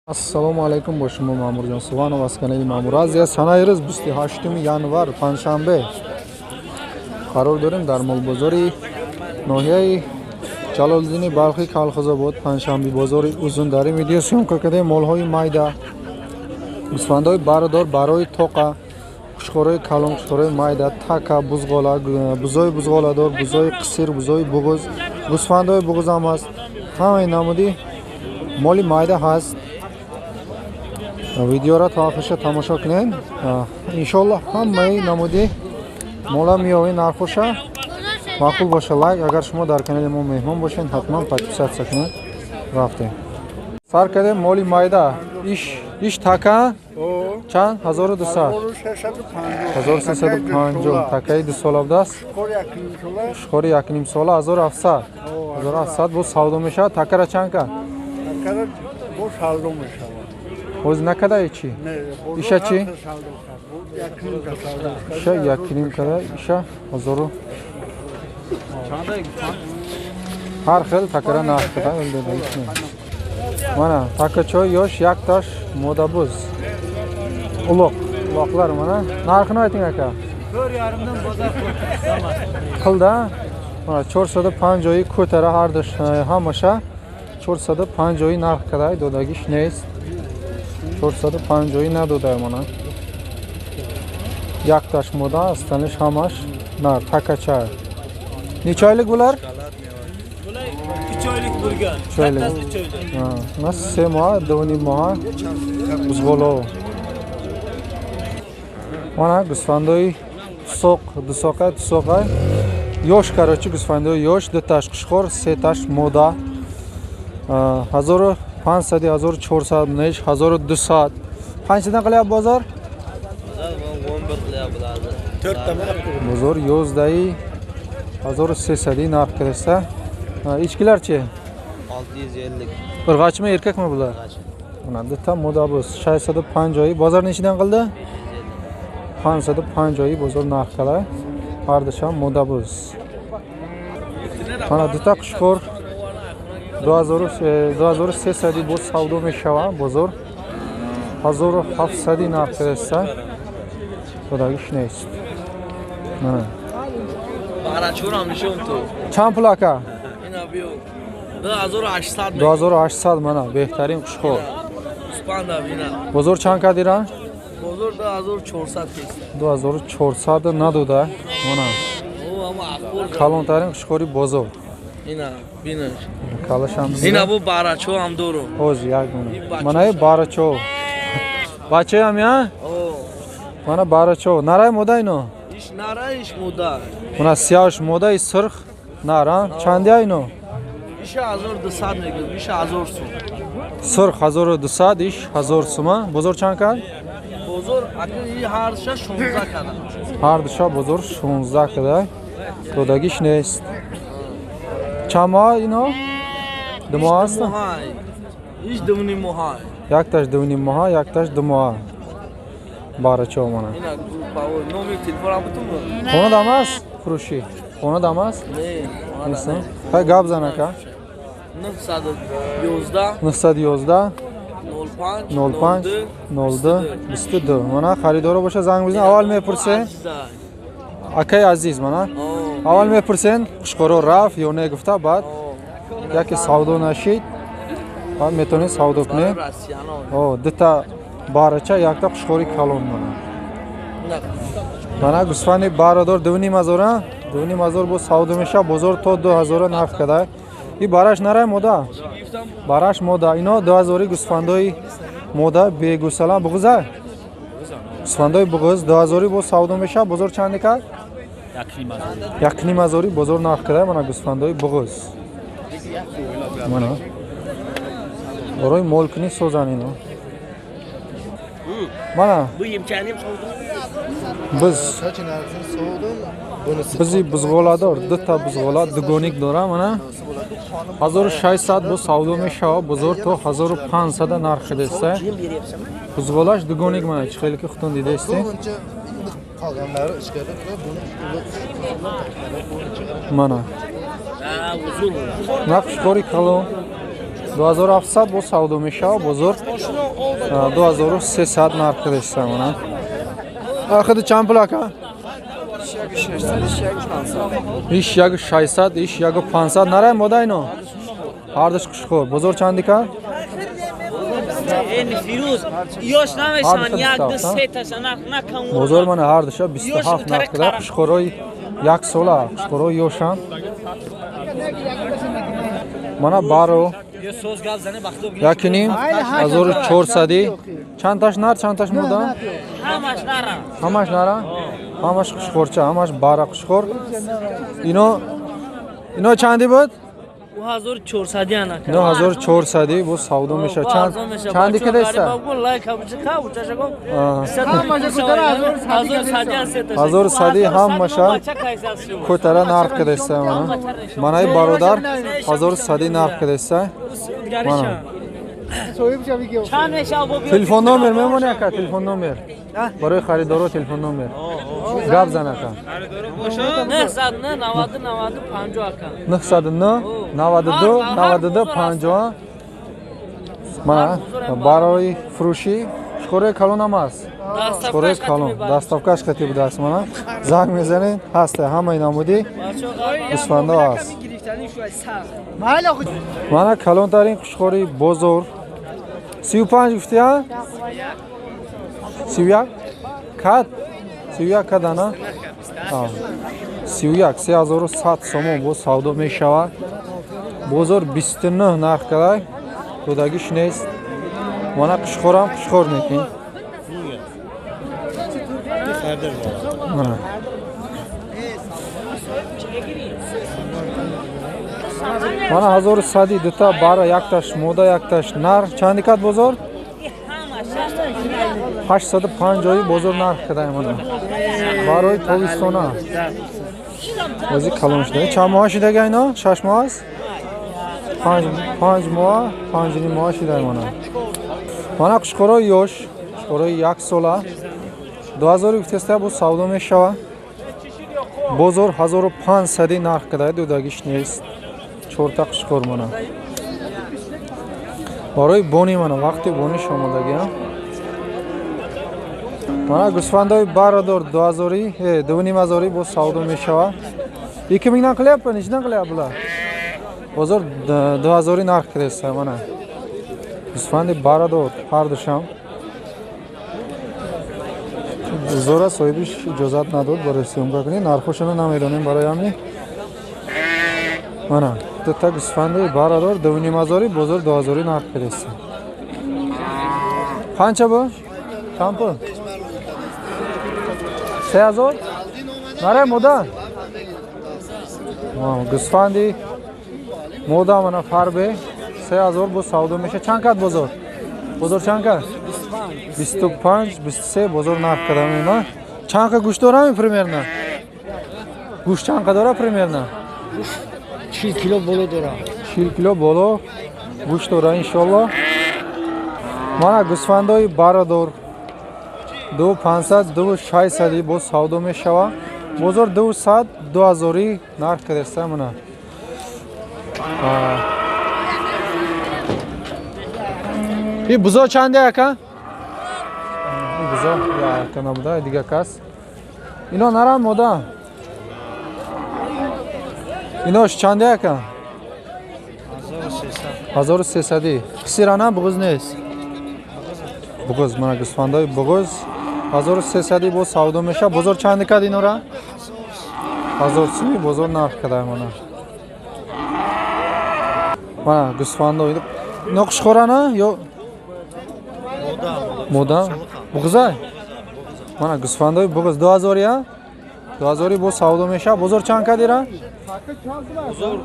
Ассалому алайкум, бо шумо Маъмурҷон Суванов аз канали Маъмур Азия. Санаи рӯз 28 январ, панҷшанбе. Қарор дорем дар молбозори ноҳияи Ҷалолиддини Балхӣ, Калхозобод, панҷшанби бозори Узундарӣ. Видео съёмка кардем молҳои майда, гӯсфандҳои бародор барои тоқа, қушқорҳои калон, қушқорҳои майда, така, бузғола, бузои бузғоладор, бузои қисир, бузои буғуз, гӯсфандҳои буғуз ҳам ҳаст. Ҳамаи намуди моли майда ҳаст. Видеоро то охирша тамошо кунед. Иншоаллоҳ, ҳамаи намуди мола меёвед, нархоша. Маъқул боша, лайк. Агар шумо дар канали мо меҳмон бошед, ҳатман подписаться кунед. Рафтем, сар кардем. Моли майда, иш така чанд? 1200, 1350. Такаи дусола будааст, қушқори якнимсола, 1700, 1700 боз савдо мешавад. Такара чанд кад? Боз накадаи чӣ? Иша чӣ? Иша якним када, иша ҳазору. Ҳар хел такара нарх када. Мана такачои ёш, якташ модабуз, улоқ, uloqlar. Mana, narxini ayting, aka. Қилда mana 450 ko'tara, ҳардуш, ҳамаша 450 нарх кадай. Додагиш нест, 450 надодай. Мана якташ мода, останиш ҳамаш нар, такача. Necha oylik bular? 3 oylik bo'lgan. 3 oylik. Ha, 3 moh, 2.5 moh buzg'olo. Mana g'usfandoy tusoq, dusoqa, tusoqa. Yosh, короче, гӯсфандои ёш, дуташ қушқор, сеташ мода. 1500, 1400 неш, 1200. Qanchadan qilyapti bozor? 11 qilyapti. Bozor 11 1300 narx kirsa. Echkilarchi? 650. Irg'achmi, erkakmi bular? Mana bitta moda buz 650. Bozor nechidan qildi? 550 bozor narx qiladi. Hardisham moda buz. Mana bitta qushqor 2300 боз савдо мешавад. Бозор 1700 нарх кирса, додагиш нест. Барачурам нишон ту. Чанд пул, ака? Ина биё. 2800. 2800. Мана беҳтарин қушқор. Спанда бина. Бозор чанд кардира? Бозор 2400 кеста. 2400 надода. Мана. Калонтарин қушқори бозор. Ина бинаш. Калашам. Ина бу барачо ҳам дору. Ҳоз як мина. Мана барачо. Бачаям я? Мана барачо. Нарай, мода ино? Иш нара, иш мода. Мана сияш мода, и сирх нара. Чандия ино? Иш 1200 мегӯм, иш 1000 сум. Сирх 1200, иш 1000 сума. Бозор чанд кард? Бозор ака и ҳардуша 16 када. Ҳардуша бозор 16 када. Додагиш нест. Чанд моҳ ино? 2 моҳ аст? Иш 2.5 моҳ. Якташ 2.5 моҳ, якташ 2 моҳ. Барачо мана. Ина номи телефонам бутун. Хона дам аст? Фурӯшӣ. Хона дам аст? Не. Нест. Хай, гап зан, ака. 911 911 05 05 02 22. Мана, харидоро боша, занг бизан. Аввал мепурсен. Акаи азиз, мана. Аввал мепурсен, қушқоро рафт ё не гуфта, баъд яке савдо нашид, баъд метавонед савдо кунед. О, дута барача, якта қушқори калон мана. Мана гӯсфанди бародор 2500, 2500 боз савдо мешавад. Бозор то 2000 нарх када. И бараш нарай, мода? Бараш мода. Ино 2000 гӯсфандои мода, бегусала, буғуза. Гӯсфандои буғуз 2000 боз савдо мешавад. Бозор чанде кард? 1500 бозор нарх када. Мана гӯсфандои буғуз. Мана. Барои молкунӣ созан ино. Мана. Biz бизи бузғоладор, дута бузғола дугоник дора. Мана 1600 бо савдо мешавад. Бозор то 1500 нарх деста. Бузғолаш дугоник. Мана, чӣ хеле ки худтон дидаистед. Мана на қушқори калон. 2700 бо савдо мешава, бозор 2300 нарх кардеста мана. Ахиди чанд пул ака? Иш 1600, иш 1500 нарай мода ино. Ҳардуш қушхор. Бозор чанди кард? Бозор мана ҳардуша 27 нарх карда. Қушхорҳои як сола, қушхорҳои ёшанд. Мана баро 1,5 чандташ нар, чандташ мода? Ҳамаш нара? Ҳамаш қушхорча, ҳамаш бара қушхор. Ино чанди буд? 2400 ана. 9400 бу савдо меша. Чанди кадаста? 1100 ҳамаша котара нарх кадаста мана. Манаи бародар 1100 нарх кадаста. Мана. Телефон номер мемони ака, телефон номер. Барои харидоро телефон номер. Гап зан ака. 909 92 92 50 ака. 909 92 92 50. Мана барои фурӯшӣ шхораи калон ҳам аст. Шхораи калон доставкаш қати будааст мана. Занг мезанед, ҳаст ҳамаи намуди гӯсфандо аст. Мана калонтарин хушхори бозор 35 гуфти, а? 31 кад? 31 кадана? 31 3100 сомон бо савдо мешавад. Бозор 29 нарх карай, додагиш нест. Мана қушхорам қушхор мекин. Мана 1100 дута бара, якташ мода, якташ нар. Чанди кад бозор? 850 бозор нарх кадай мана. Барои тобистона. Ози калон шуда. Чанд моҳ шудага ино? 6 моҳ аст? 5 моҳ, 5 моҳ шуда мана. Мана қушқорои ёш, қушқорои як сола. 2000 гуфтеста бо савдо мешава. Бозор 1500 нарх кадай, додагиш нест. Чорта қушқор мана. Барои бони мана, вақти бониш омодагӣ. Мана гӯсфандои барадор 2000, 2500 бо савдо мешава. 2000 нан қиляппа, нечидан қиляппа bular? Бозор 2000 нарх киреста мана. Гӯсфанди барадор ҳардушам. Зора соҳибиш иҷозат надод барои съёмка кунӣ, нархошонро намедонем барои ҳамин. Мана дута гӯсфанди барадор 2500, бозор 2000 нарх киреста. Қанча бу? Чанд пул? 3000? Нарай мода? Гӯсфанди мода мана фарбе 3000 бо савдо меша. Чанд кад бозор? Бозор чанд кад? 25, 23 бозор нарх кадам ина. Чанд ка гӯшт дорам примерно? Гӯшт чанд ка дора примерно? 40 кило боло дора. 40 кило боло гӯшт дора иншоаллоҳ. Мана гӯсфандои барадор 2500, 2600 бо савдо мешава. Бозор 200, 2000 нарх кадаста мана. И бузо чанде ака? И бузо ака набуда, дига кас. Ино нарам мода. Инош чанде ака? 1300. Қисирана буғуз нест. Буғуз, мана гӯсфандои буғуз 1300 бо савдо меша. Бозор чанде кад инора? 1000 сӯми бозор нарх кадай мана. Мана гӯсфандои ино қушхорана ё мода? Буғузай? Мана гӯсфандои буғуз 2000 я? 2000 бо савдо меша. Бозор чанд кад ира? Бозор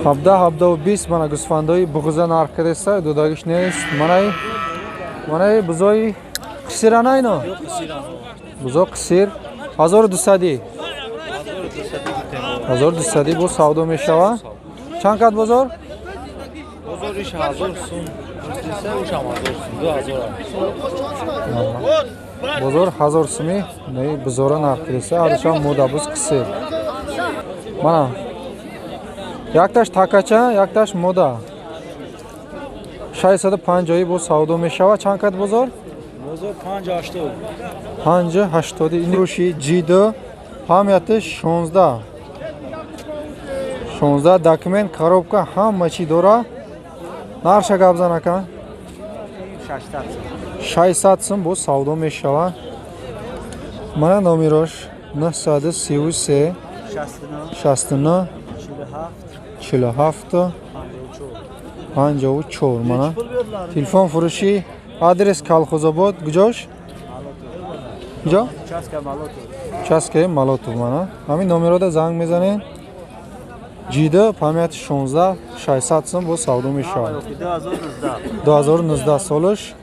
17, 17 20. Мана гӯсфандои буғуза нарх кадаста, додагиш нест. Манаи бузои қисирана ино? Бузо қисир 1200. 1200 бо савдо мешава. Чанд кад бозор? Бозор иш 1000 сум. Ушам 1000 сум, 2000. Бозор 1000 суми, не бузора нарх кадаста, ҳардушам мода буз қисир. Мана Якташ такача, якташ мода. 650 бо савдо мешавад. Чанд кат бозор? Бозор 5,80. 5,80. Ин рӯши G2 памяти 16. 16 документ, коробка ҳама чӣ дора. Нарша гап зан ака. 600 сум бо савдо мешавад. Мана номерош 933 69 47 54. Мана телефон фурӯшӣ, адрес Калхозобод, куҷош? Куҷо? Участкаи Малотов. Мана ҳамин номерода занг мезанед. Ҷида памяти 16 600 сум бо савдо мешавад. 2019 солаш.